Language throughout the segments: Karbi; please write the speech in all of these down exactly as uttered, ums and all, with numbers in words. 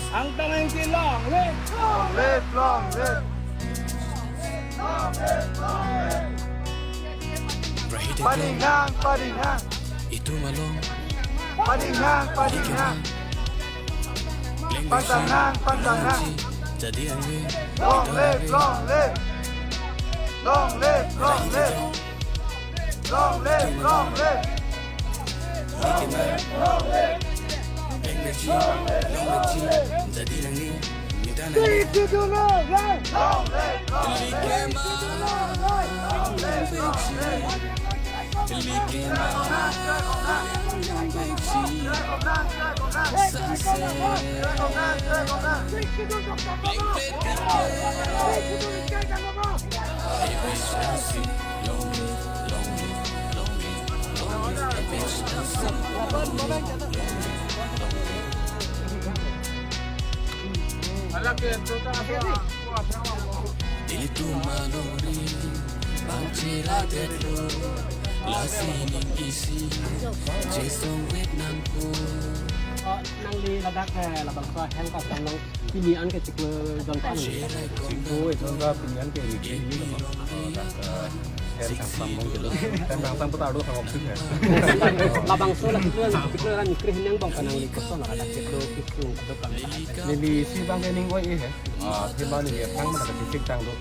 Angtong Engti long live! Long live, long live! Pading hang, pading hang. Itum along. Pading hang, pading hang. Pantang hang, pantang hang. Long live, long live. Long live, long live. Long live, long live. Long live, long live. Ilitum alongri bang cheradet lo, lasi ning isi chesong wet nangpo. Oh, nangli ladak, eh, labangso ahem kangsam along pini an ke chiklo jon pa nangli? Chiklo jon pa pini an ke ini ke ini lo. Oh, dak, eh, ahem kangsam along ke lo. Ahem kangsam putar do sang opsik ya. Labangso la chiklo, chiklo ra ni kre hinang bang pa nangli koson ladak chiklo kisung kadokave. Neli isi bang ke ning oi eh. Ah, athema neli aphrang ma kachesik tang do.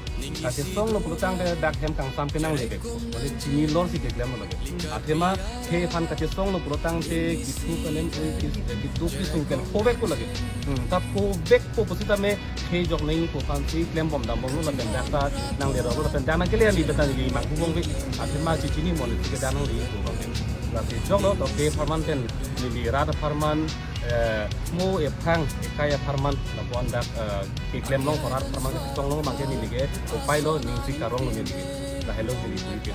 Kachesong lo pulotangte dak ahem kangsam penang lebe. Mane chini lor si keklem lo lebe. Athema khei aphan kachesong lo pulotangte kithu kanem oi kis, kitu kisung kel phovek ko lebe. Hmm, ta phovek po pusitame khei jok neng ko aphan si klem bom dam bom lo lapen dak ta nangle ro lo lapen dak nangkele ali betan neli manghu bom ke. Athema chechini mo le si ke dak nangli ko bom ke. Lasi jok lo to khei apharman pen neli rat apharman, eh, mo aphrang, ekai apharman, lapu-an dak, eh, keklem along korat apharman kachesong along abang ke neli ke upai lo, ning si karong lo neli ke. Lahelo neli ke.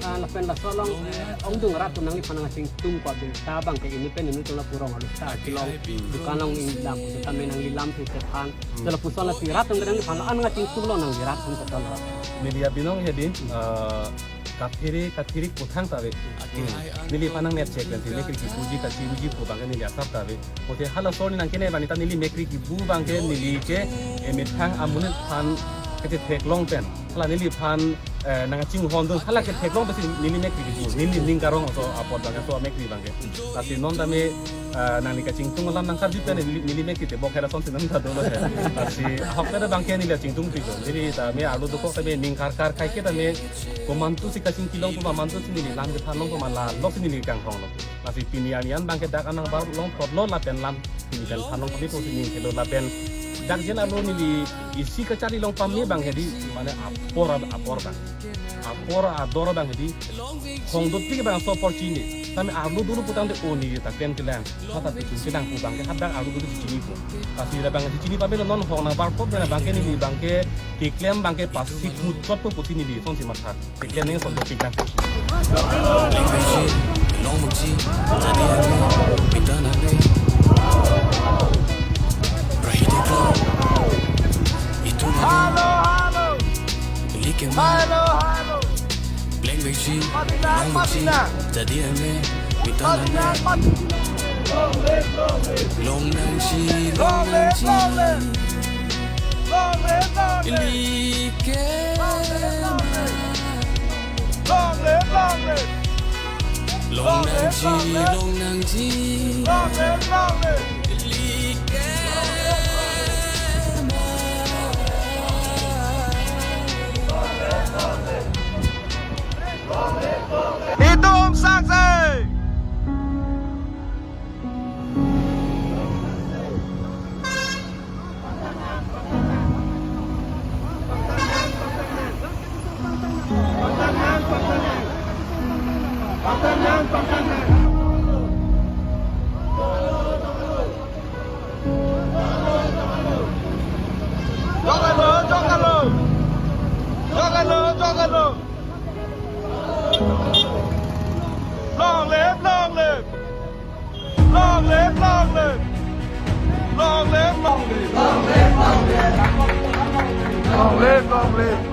Ah, lapen laso along, eh, ongdung rat atum nangliphan nangchingtum ko abirta abang ke inut pen inut atum lapu rong arlo star kelong, dukan along ingdam, dukan me nangli lam si sephan. Hmm. Lapuson lasi rat atum nangliphan la-an nangchingtum lo nangli rat atum koson rat. Neli abinong hedi, eh, kathirik, kathirik puthang ta ave. Hmm. Neliphan nang net check pensi mekri kipuji kachibuji pu abang ke neli asap ta ave. Mate halaso arni nangkene abang ta neli mekri kibu abang ke neli ke, eh, methang amonit aphan ketheklong pen. Hala neliphan, eh, nangchinghon dun hala ketheklong pensi neli mekri kibu. Neli ning karong aso apot abang ke so mekri abang ke. Lasi non tame, eh, nangli kachingtung alam nangkarju pen neli, neli mekri te bok hera son si nang ta dolo he. Lasi ahok ta abang ke neli chingtung pi ko. Neli tame arlo dokok tame ning karkar kai ke tame komantu si kachingki long puma mantu si neli lam kethan long puma la lok si neli kanghong long. Lasi pini arni an abang ke dak anang bar long plot lo lapen lam pini pen than long kami ko si neli kelo lapen dak jen arlo neli isi kachari long pame abang hedi mane apor apor abang. Apor ador abang hedi. Hong dotpik abang so apor chini. Tame arlo dulu putangte o neli ta klem kelang. Hata pichun kelang pu abang ke hadak arlo dulu chini pu. Lasi la abang chini pame lo non hong nang bar plot abang ke neli abang ke keklem abang ke pasik muchot pu pusi neli son si matha. Keklem neng son dopik nang. Lengmeji, longmeji, jadi ame, pita nang re. Prahi deklo. Itum along. Halo, halo. Like and halo, halo. Lengmeji, longmeji, jadi ame, pita nang re. Long nangji, long nangji. Long live, long live. Long live, long live. Like and long live, long live. Long live, long live. Long nangji, long nangji. Long live, long live. Like and long live. Itum saksai. Jokalo, jokalo. Jokalo, jokalo. Long live, long live. Long live, long live. Long live, long live. Long live, long live. Long live, long live.